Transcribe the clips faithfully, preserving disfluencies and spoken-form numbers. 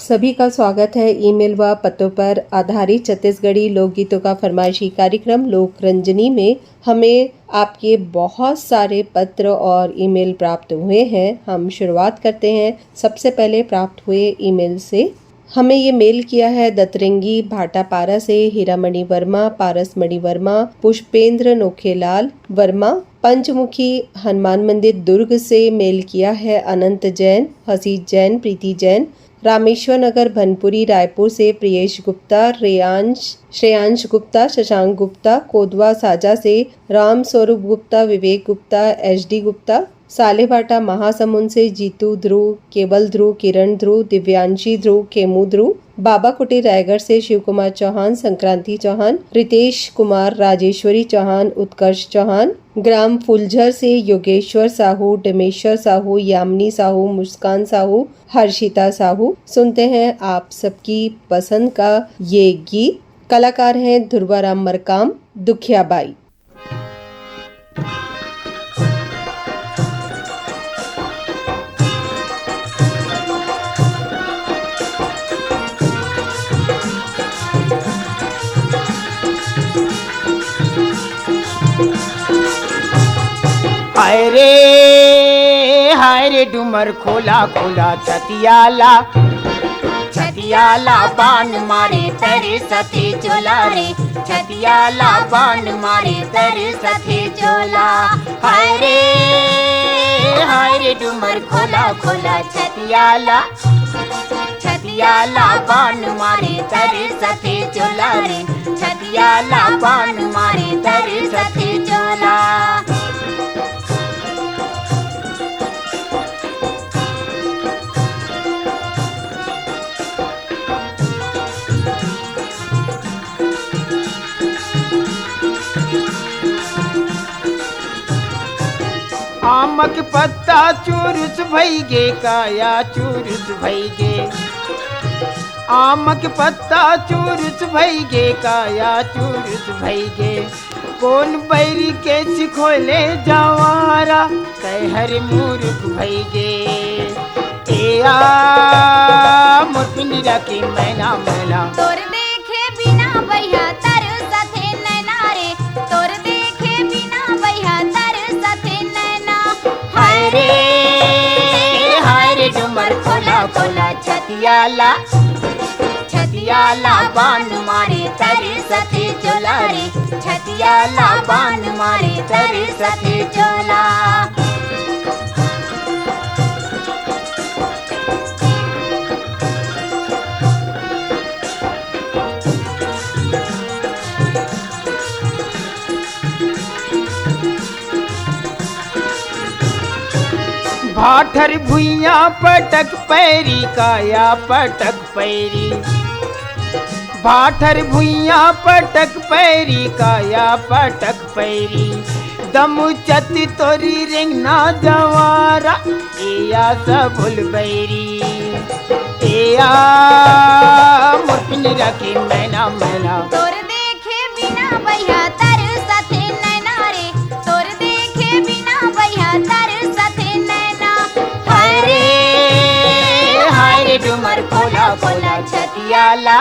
सभी का स्वागत है ईमेल व पत्रों पर आधारित छत्तीसगढ़ी लोकगीतों का फरमाइशी कार्यक्रम लोक रंजनी में। हमें आपके बहुत सारे पत्र और ईमेल प्राप्त हुए हैं। हम शुरुआत करते हैं सबसे पहले प्राप्त हुए ईमेल से। हमें ये मेल किया है दतरंगी भाटापारा से हीरामणि वर्मा, पारसमणि वर्मा, पुष्पेंद्र नोखेलाल वर्मा। पंचमुखी हनुमान मंदिर दुर्ग से मेल किया है अनंत जैन, हसीद जैन, प्रीति जैन। रामेश्वर नगर भनपुरी रायपुर से प्रियेश गुप्ता, रेयांश, श्रेयांश गुप्ता, शशांक गुप्ता। कोदवा साजा से राम स्वरूप गुप्ता, विवेक गुप्ता, एच डी गुप्ता। सालेभाटा महासमुंद से जीतू ध्रुव, केवल ध्रुव, किरण ध्रुव, दिव्यांशी ध्रुव, केमू ध्रुव। बाबा कुटीर रायगढ़ से शिव कुमार चौहान, संक्रांति चौहान, रितेश कुमार, राजेश्वरी चौहान, उत्कर्ष चौहान। ग्राम फुलझर से योगेश्वर साहू, डमेश्वर साहू, यामिनी साहू, मुस्कान साहू, हर्षिता साहू। सुनते हैं आप सबकी पसंद का ये गीत। कलाकार हैं ध्रुवाराम मरकाम, दुखिया बाई। हाय रे, हाय रे डुमर खोला खोला छतियाला, छतियाला बान मारे तरे सथे चोला रे, छतियाला बान मारे तरे सथे चोला। हाय रे, हाय रे डुमर खोला खोला छतियाला, छतियाला बान मारे तरे सथे चोला रे, छतियाला बान मारे तरे सथे चोला। आमक पत्ता चुरुस भई गे, काया चुरुस भई गे। आमक पत्ता चुरुस भई गे, काया चुरुस भई गे। कोन बैरी के सिखोले जवारा, कहर मुरुख भई गे। ए आ मोर पिंजरा के मैना, मैना। तोर देखे बिना बइहा तरसथे नैना रे, तोर देखे बिना बइहा तरसथे नैना। हाय रे, हाय रे डुमर खोला खोला छतियाला, छतियाला बान मारे तरसथे चोला रे, छतियाला बान मारे तरसथे चोला। भाठर भुइयां पटक पैरी, काया पटक पैरी। भाठर भुइयां पटक पैरी, काया पटक पैरी। दमुचत तोरी रेंगना जवारा, एया सबुल बैरी। एया मोर पिंजरा के मैना, मैना। तोर देखे बिना बइहा तरसथे नैना रे, तोर देखे बिना बइहा तरसथे नैना। हाय रे, हाय रे डुमर खोला खोला छतियाला,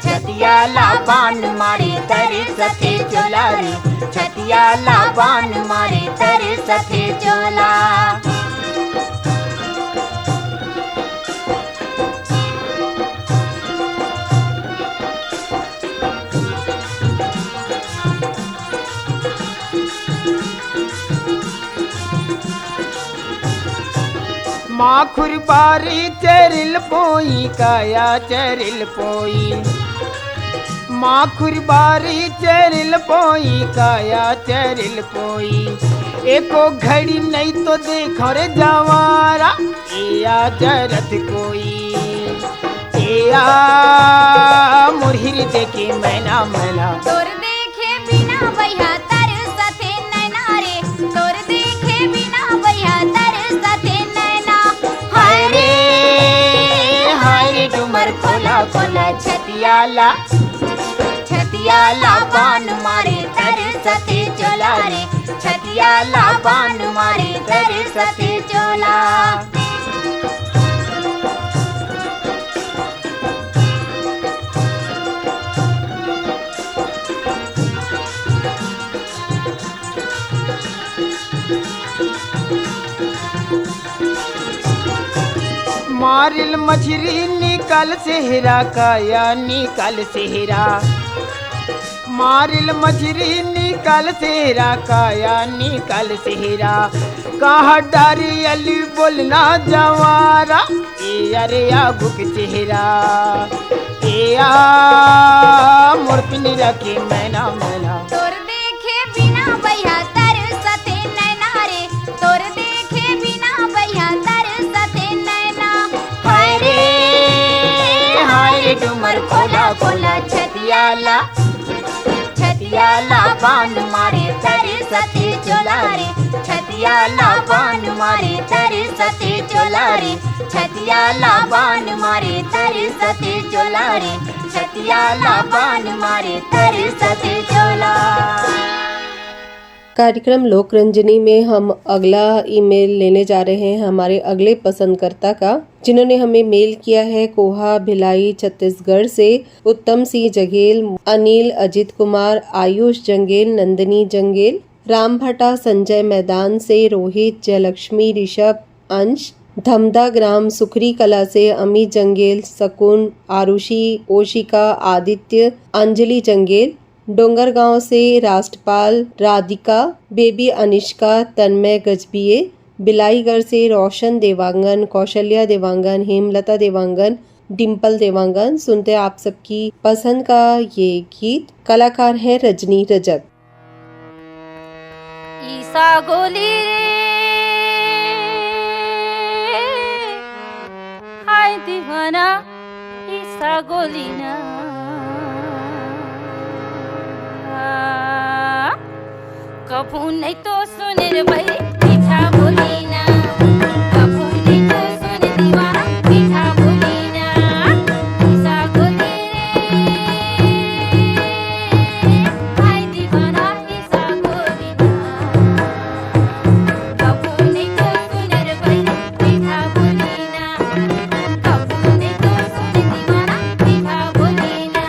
छतियाला बान मारे तरसथे चोला रे, छतियाला बान मारे तरसथे चोला। माखुर बारी चरिल पोई, काया चरिल पोई। माखुर बारी चरिल पोई, काया चरिल पोई। एको घड़ी नहीं तो देखो रे जवारा, एया जरत कोई। एया मोर हृदय के मैना, मैना। तोर देखे बिना बइहा तरसथे नैना रे, तोर देखे बिना बइहा तरसथे नैना। हाय रे, हाय रे डुमर खोला खोला छतियाला, छतियाला बान मारे तरसथे चोला रे, छतियाला बान मारे तरसथे चोला। मारिल मछरी निकाल सेहरा, काया निकाल सेहरा। मारिल मछरी निकाल सेहरा, काया निकाल सेहरा। कहाँ डारी अली बोलना जवारा, ए अरे या गुक चेहरा। ए आ मोर पिंजरा के मैना, मैना। तोर देखे बिना बइहा तरसथे नैना रे, तोर देखे बिना बइहा तरसथे नैना। हाय रे, हाय रे डूमर खोला, खोला छतिया ला। छतिया ला बान मारे तरसथे चोला रे, छतिया ला बान मारे तरसथे चोला रे, छतिया ला बान मारे तरसथे चोला रे, छतिया ला बान मारे तरसथे चोला। कार्यक्रम लोक रंजनी में हम अगला ईमेल लेने जा रहे हैं हमारे अगले पसंदकर्ता का, जिन्होंने हमें मेल किया है कोहा भिलाई छत्तीसगढ़ से। उत्तम सिंह जंगेल, अनिल, अजित कुमार, आयुष जंगेल, नंदिनी जंगेल, राम भटा, संजय मैदान से रोहित, जयलक्ष्मी, ऋषभ, अंश, धमदा ग्राम सुखरी कला से अमित जंगेल, सकुन, आरुषि, ओशिका, आदित्य, अंजलि जंगेल, डोंगरगांव से राष्ट्रपाल, राधिका, बेबी अनिष्का, तन्मय गजबिये, बिलाईगढ़ से रोशन देवांगन, कौशल्या देवांगन, हेमलता देवांगन, डिंपल देवांगन। सुनते हैं आप सबकी पसंद का ये गीत। कलाकार हैं रजनी रजक। ईसा गोली रे, हाय दीवाना, ईसा गोली ना। कभू नहीं तो सुने रे भाई, मीठा बोली ना। कभू नहीं तो सुने दीवाना, मीठा बोली ना। ईसा गोली रे, हाय दीवाना, ईसा गोली ना। कभू नहीं तो सुने रे भाई, मीठा बोली ना। कभू नहीं तो सुने दीवाना, मीठा बोली ना।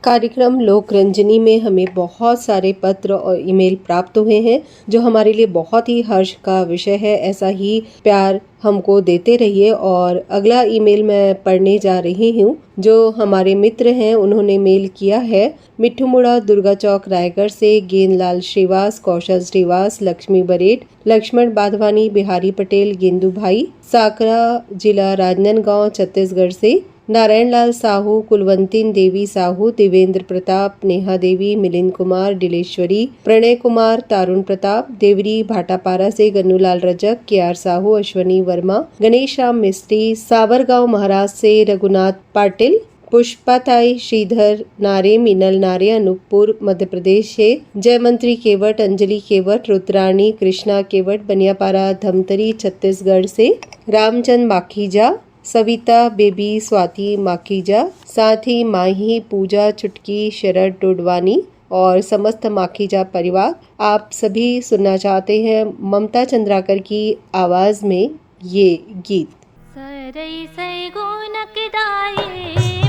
कार्यक्रम लोक रंजनी में हमें बहुत सारे पत्र और ईमेल प्राप्त हुए हैं, जो हमारे लिए बहुत ही हर्ष का विषय है। ऐसा ही प्यार हमको देते रहिए। और अगला ईमेल मैं पढ़ने जा रही हूँ, जो हमारे मित्र हैं, उन्होंने मेल किया है। मिट्ठूमुड़ा, दुर्गा चौक, रायगढ़ से गेंदलाल श्रीवास, कौशल श्रीवास, लक्ष्मी बरेट, लक्ष्मण बाधवानी, बिहारी पटेल, गेंदू भाई, साकरा, जिला राजनांदगांव, छत्तीसगढ़ से नारायण लाल साहू, कुलवंतिन देवी साहू, देवेंद्र प्रताप, नेहा देवी, मिलिंद कुमार, डिलेश्वरी, प्रणय कुमार, तारुण प्रताप, देवरी भाटापारा से गन्नूलाल रजक, के आर साहू, अश्वनी वर्मा, गणेश राम मिस्त्री, सावरगांव महाराज से रघुनाथ पाटिल, पुष्पा ताई, श्रीधर नारे, मीनल नारे, अनूपपुर मध्य प्रदेश से जयमंत्री केवट, अंजलि केवट, रुद्राणी कृष्णा केवट, बनियापारा धमतरी छत्तीसगढ़ से रामचंद माखीजा, सविता बेबी, स्वाति माखीजा, साथ ही माही, पूजा, छुटकी, शरद डोडवानी और समस्त माखीजा परिवार। आप सभी सुनना चाहते हैं ममता चंद्राकर की आवाज़ में ये गीत। सरई सैगुनक दाई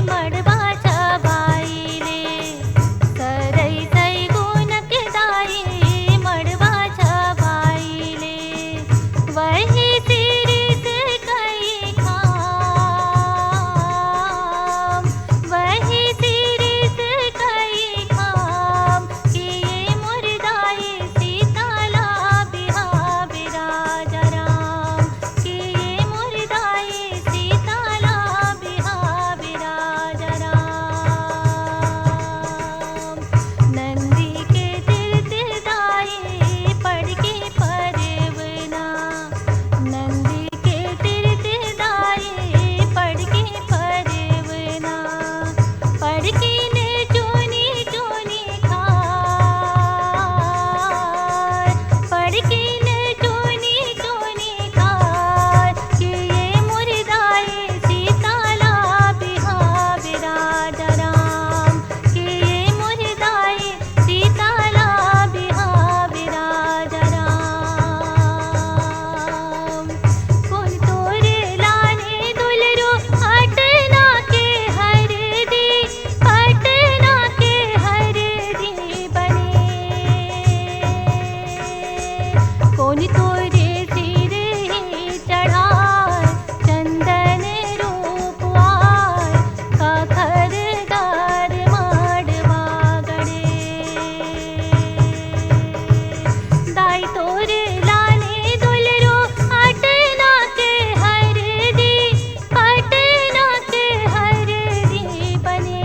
मड़वा छबाइले, सरई सैगुनक दाई मड़वा छबाइले, वही सिरिस कई खाम, वही सिरिस कई खाम, कि ये मोर दाई सीताला बिहावे राजा राम, कि ये मोर दाई सीताला बिहावे राजा राम। नंदी के तीर्थ दाई पड़ के परवना, नंदी के तीर्थ दाई पड़ के परवना, पड़ के ने चोनी चोनी खार, पड़ के ने चोनी चोनी खार, कि ये मोर दाई सीताला बिहावे राजा राम, कि ये मोर दाई सीताला बिहावे राजा राम। कोन तोरे लाने दुलरो अटना के हर दी, पटना के हर दी बने। कोन तोरे सिर ही चढ़ाए चंदन रूप आए, काखर गार माड़वा गड़े। दाई तोरे लाने दुलरो अटना के हर दी, पटना के हर दी बने।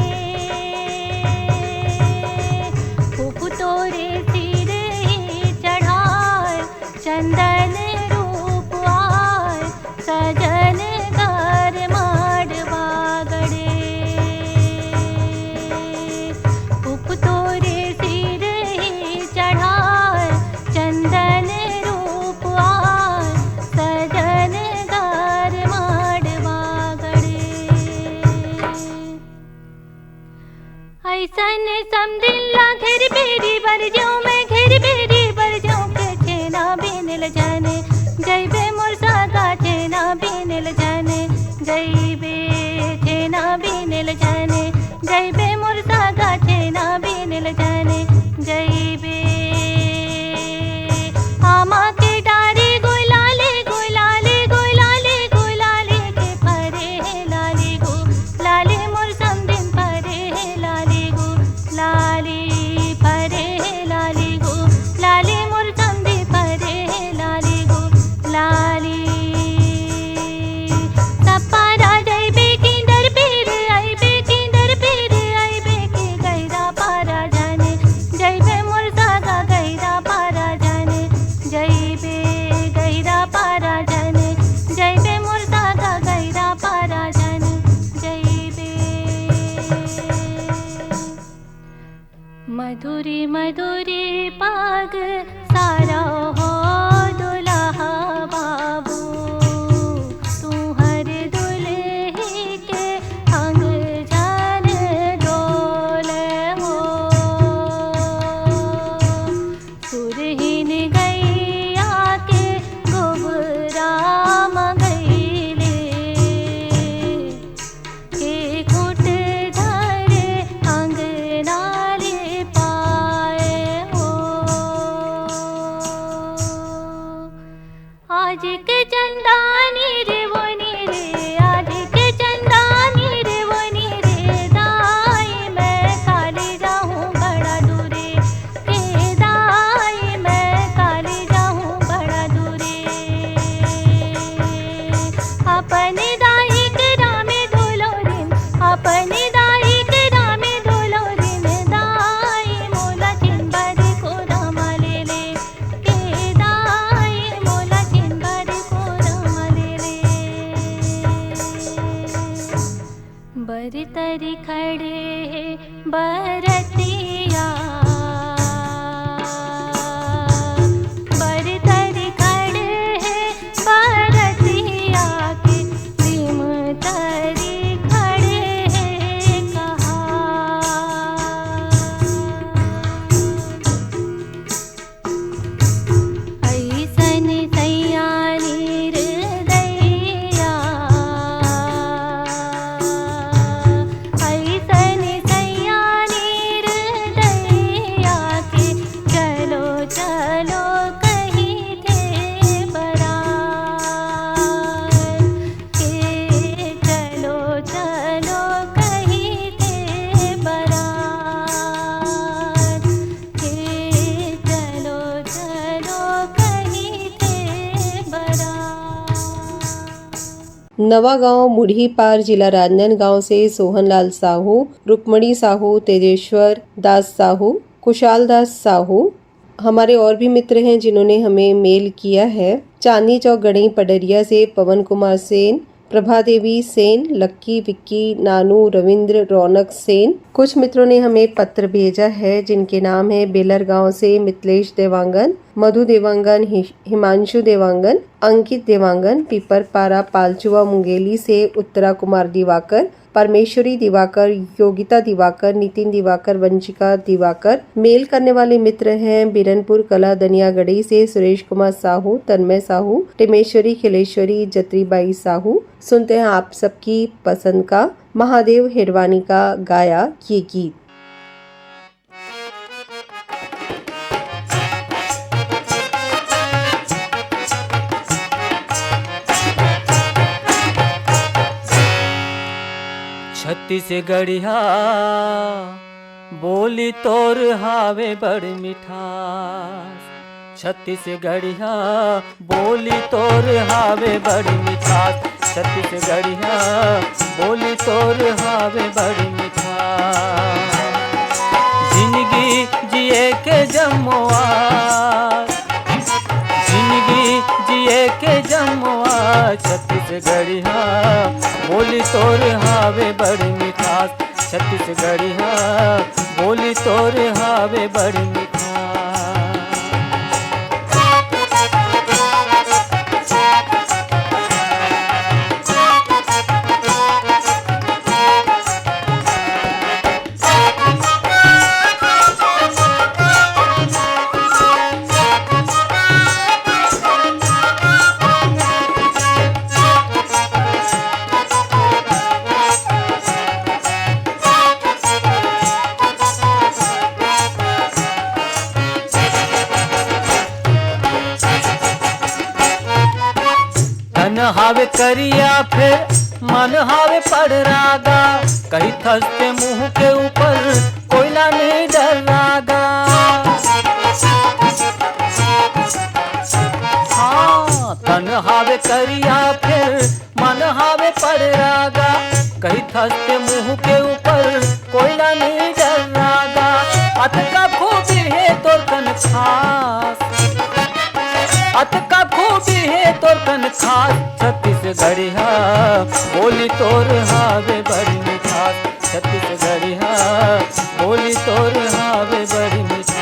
फूफू तोरे सिर ही चढ़ाए चंदन रूप आए, सजन गार माड़वा गड़े। फूफू तोरे सिर ही चढ़ाए चंदन रूप आए, सजन गार माड़वा गड़े। ऐसन समदिन ला घेर बेरी बर जाऊं, मैं घेर बेरी बर जाऊं, के छेना बीनल जाने, जइबे मोर सागा छेना बीनल जाने, जइबे छेना बीनल जाने, जइबे मोर सागा छेना बीनल जाने, जइबे। आमा के डारी गुलाले, गुलाले, गुलाले, गुलाले के फरे हे लाली गो, लाली मोर समदिन फरे हे लाली गो, लाली फरे हे लाली गो, लाली मोर समदिन फरे हे लाली गो, लाली। सप्पा राजा अइबे किंदर पीर, अइबे किंदर पीर, अइबे के गहिरा पारा जाने, जइबे मोर सागा गहिरा पारा जाने, जइबे गहिरा पारा जाने, जइबे मोर सागा गहिरा पारा जाने, जइबे। मधुरी मधुरी पाग सारा हो दुल्हा बाबू, तुहर दुल्ही के अंग जान डोल हो। सुरहीन गैया के गोबरा म गईले, के खुट धरे अंग रतिया बरतरी खड़े हे, बरतिया के सिमतरी खड़े हे कहा। अइसन सैया निर्दया, अइसन सैया निर्दया के चलो चलो कहिथे बरात, के चलो चलो कहिथे बरात। हे चलो चलो कहिथे बरात। नवागांव मुढ़ीपार, जिला राजनांदगांव से सोहनलाल साहू, रुक्मणी साहू, तेजेश्वर दास साहू, कुशाल दास साहू। हमारे और भी मित्र हैं जिन्होंने हमें मेल किया है। चांदनी चौक गढ़ई पडरिया से पवन कुमार सेन, प्रभा देवी सेन, लक्की, विक्की, नानू, रविंद्र, रौनक सेन। कुछ मित्रों ने हमें पत्र भेजा है जिनके नाम है बेलर गांव से मितलेश देवांगन, मधु देवांगन, हि-, हिमांशु देवांगन, अंकित देवांगन, पीपरपारा पालचुआ मुंगेली से उत्तरा कुमार दिवाकर, परमेश्वरी दिवाकर, योगिता दिवाकर, नितिन दिवाकर, वंशिका दिवाकर। मेल करने वाले मित्र हैं बीरनपुर कला दनियागढ़ी से सुरेश कुमार साहू, तन्मय साहू, टिमेश्वरी, खिलेश्वरी, जत्रीबाई साहू। सुनते हैं आप सबकी पसंद का महादेव हेडवानी का गाया ये गीत। छत्तीसगढ़िया बोली तोर हावे बड़ मिठास। छत्तीसगढ़िया बोली तोर हावे बड़ मिठास। छत्तीसगढ़िया बोली तोर हावे बड़ मिठास। जिंदगी जिए के जम्मो आस, जिंदगी जिए के जम्मो आस। छत्तीसगढ़िया बोली तोर हावे बड़ मिठास। छत्तीसगढ़िया बोली तोर हावे बड़ मिठास। तन हावे करिया फेर मन हावे पड़रागा, कहिथस ते मुंह के ऊपर कोयला नइ डर्रागा। हाँ, तन हावे करिया फेर मन हावे पड़रागा, कहिथस ते मुंह के ऊपर कोयला नइ डर्रागा। अतका खूबी हे तोर कन खास, अतका खूबी हे तोर कन खास। छत्तीसगढ़िया बोली तोर हावे बड़ मिठास। छत्तीसगढ़िया बोली तोर हावे बड़ मिठास।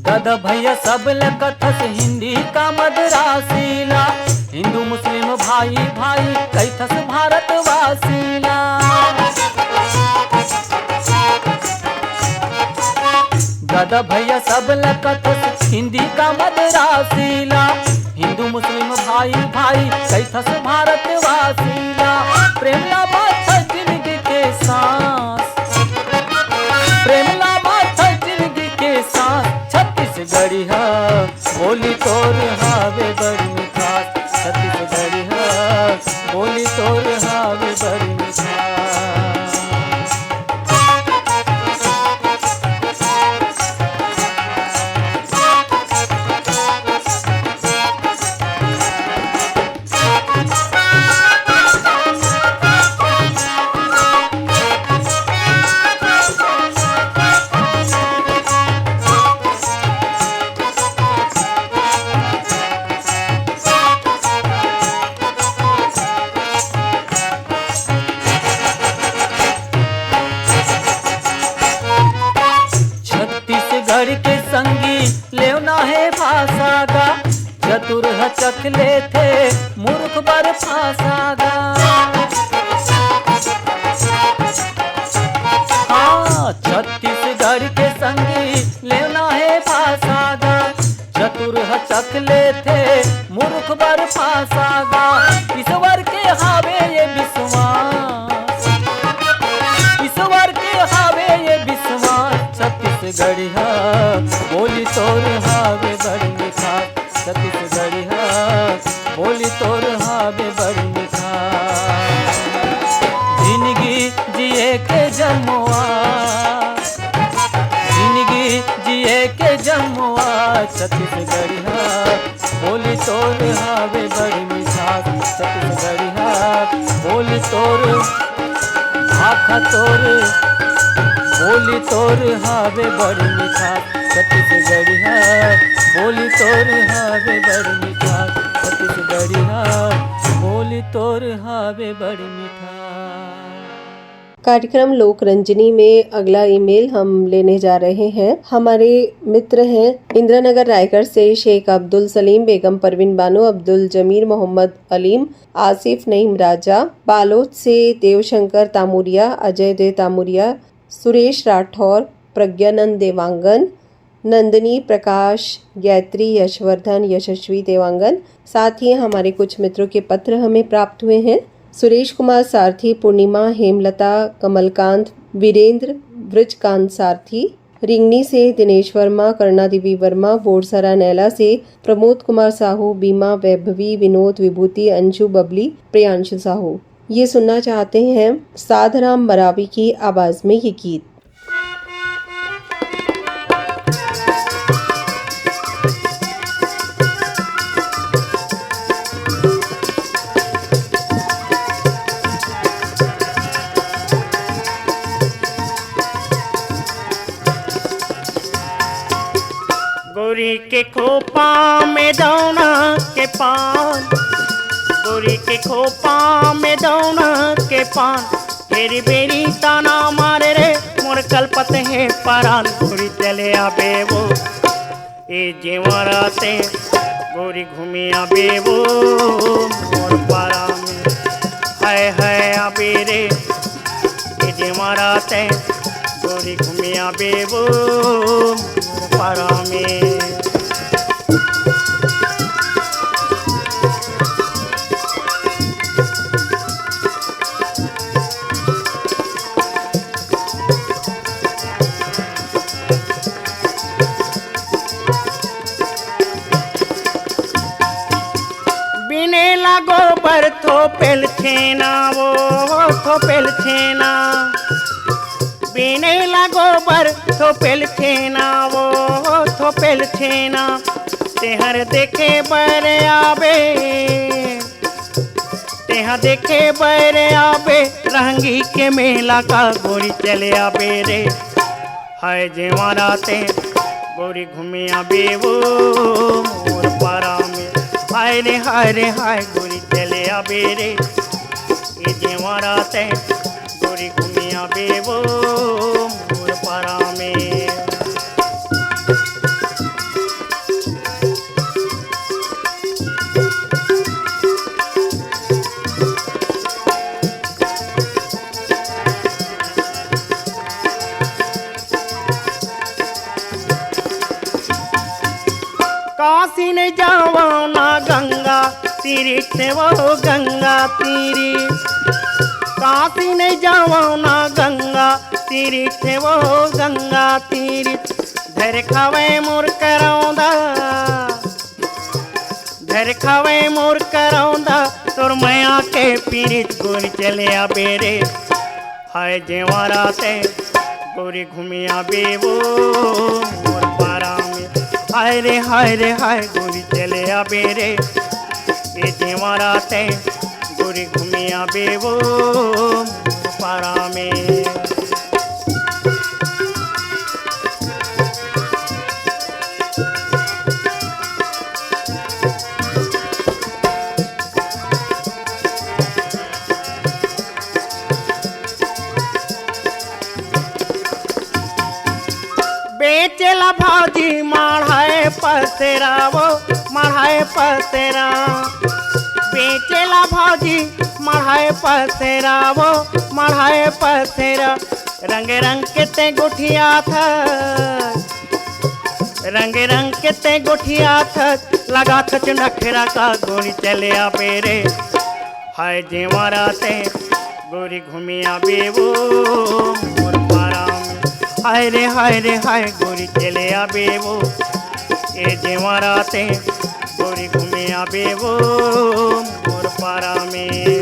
गधा भैया सब ल कथस हिंदी का मद्रासी ला, हिंदू मुस्लिम भाई भाई कहिथस भारतवासी ला। गधा भैया सब ल कथस हिंदी का मद्रासी ला, हिंदू मुस्लिम भाई भाई कहिथस भारतवासी ला। प्रेम ला बांधस जिंदगी के सांस, प्रेम ला बांधस जिंदगी के सांस। छत्तीसगढ़िया बोली तोर हावे बड़ मिठास। छत्तीसगढ़िया बोली तोर हावे बड़ मिठास। छत्तीसगढ़ के संगी लेवना हे भाषा गा, चतुर ह चख लेथे मूर्ख बर फांसा गा। हाँ, छत्तीसगढ़ के संगी लेवना हे भाषा गा, चतुर ह चख लेथे मूर्ख बर फांसा गा। ईश्वर के हावे ये विश्वास, ईश्वर के हावे ये विश्वास। छत्तीसगढ़िया बोली तोर हावे बड़ मिठास, छत्तीसगढ़िया बोली तोर हावे बड़ मिठास। जिंदगी जिए के जमुआ, जिंदगी जिए के जमुआ। छत्तीसगढ़िया बोली तोर हावे बड़ मिठास, छत्तीसगढ़िया बोली तोर, भाखा तोर, बोली तोर हावे बड़ मिठास। छत्तीसगढ़िया बोली तोर हावे बड़ मिठास, छत्तीसगढ़िया बोली तोर हावे बड़ मिठास। कार्यक्रम लोक रंजनी में अगला ईमेल हम लेने जा रहे हैं। हमारे मित्र हैं इंदिरा नगर रायगढ़ से शेख अब्दुल सलीम, बेगम परवीन बानो, अब्दुल जमीर, मोहम्मद अलीम, आसिफ नईम राजा, बालोद से देवशंकर तामुरिया, अजय दे तामुरिया, सुरेश राठौर, प्रज्ञानंद देवांगन, नंदिनी, प्रकाश, गायत्री, यशवर्धन, यशस्वी देवांगन। साथ ही हमारे कुछ मित्रों के पत्र हमें प्राप्त हुए हैं। सुरेश कुमार सारथी, पूर्णिमा, हेमलता, कमलकांत, वीरेंद्र, ब्रजकांत सारथी, रिंगनी से दिनेश वर्मा, करुणा देवी वर्मा, बोरसरा नैला से प्रमोद कुमार साहू, बीमा, वैभवी, विनोद, विभूति, अंशु, बबली, प्रियांशु साहू। ये सुनना चाहते हैं साधराम मरावी की आवाज में ये गीत। गोरी के खोपा में दौना के पान, गोरी के खोपा में दौना के पान, बेरी बेरी ताना मारे रे मोर कलपत हे परान। गोरी चले आबे वो ए जेवरा ते, गोरी घूमे आबे वो मोर पारा में। हाय हाय आबे रे ए जेवरा ते, गोरी घूमे आबे वो मोर पारा में। बिनेला गोबर थोपेल छेना वो, थोपेल छेना। बिनेला गोबर थोपेल छेना वो, थोपेल छेना। तेहर देखे बर आबे, तेहा देखे बर आबे, रहंगी के मेला का गोरी चले आबे रे। हाय जेवरा ते, गोरी घूमे आबे वो मोर पारा में। हाय रे, हाय रे, हाय गोरी चले आबे रे। ए जेवरा ते, गोरी घूमे आबे वो मोर पारा में। काशी नहीं जावा ना गंगा तीरी, वो गंगा तीरी। काशी नहीं जावा ना गंगा तीरी, वो गंगा तीरी। धर खावे मोर करौंदा, धर खावे मोर करौंदा, तोर मया के पीरित गोरी चले आबे रे। हाय जेवरा ते, गोरी घूमे आबे वो मोर पारा में। हाय रे, हाय रे, हाय गोरी चले आबे रे। ए जेवरा ते, गोरी घूमे आबे वो मोर पारा में। बेचेला भा मढ़ाए पसेरा वो, मढ़ाए पसेरा। बेचेला भौजी मढ़ाए पसेरा वो, मढ़ाए पसेरा। रंग रंग के ते गोठियाथस, रंग रंग के ते गोठियाथस, लगाथस नखरा का गोरी चले आबे रे। हाय जेवरा ते गोरी घूमे आबे वो मोर पारा में। हाय रे, हाय रे, हाय गोरी चले आबे वो। ए जेवरा ते गोरी घूमे आबे वो मोर पारा में।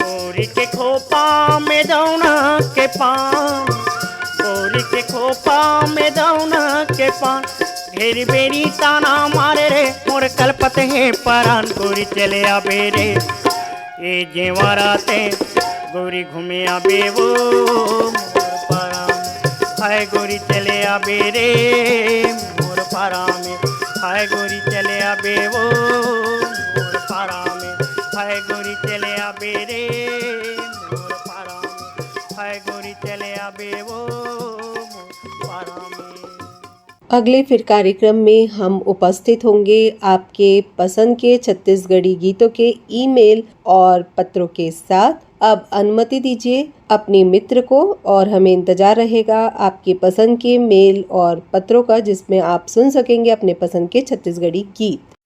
गोरी के खोपा में दौना के पान, गोरी के खोपा में दौना के पान। घेरी बेरी ताना मारे रे, मोर कलपत हे परान, गोरी चले आबे रे। ए जेवरा ते गोरी घूमे आबे वो मोर पारा में। हाय गोरी चले आबे रे मोर पारा में। हाय गोरी चले आबे वो मोर पारा में। हाय गोरी चले आबे रे मोर पारा में। हाय गोरी चले आबे वो मोर पारा में। अगले फिर कार्यक्रम में हम उपस्थित होंगे आपके पसंद के छत्तीसगढ़ी गीतों के ईमेल और पत्रों के साथ। अब अनुमति दीजिए अपने मित्र को, और हमें इंतजार रहेगा आपके पसंद के मेल और पत्रों का, जिसमें आप सुन सकेंगे अपने पसंद के छत्तीसगढ़ी गीत।